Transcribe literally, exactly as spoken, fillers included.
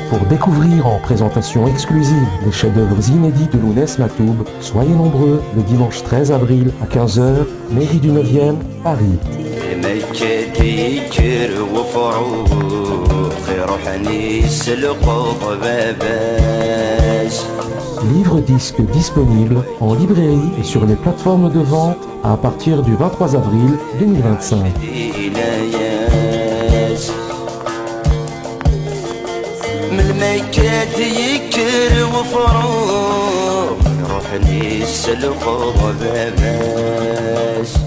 Pour découvrir en présentation exclusive les chefs-d'œuvre inédits de Lounès Matoub, soyez nombreux le dimanche treize avril à quinze heures, mairie du neuvième, Paris. Livre-disque disponible en librairie et sur les plateformes de vente à partir du vingt-trois avril deux mille vingt-cinq. Melmi akka d-yekker wefrux, ruḥen-is lxuḍ baba-s.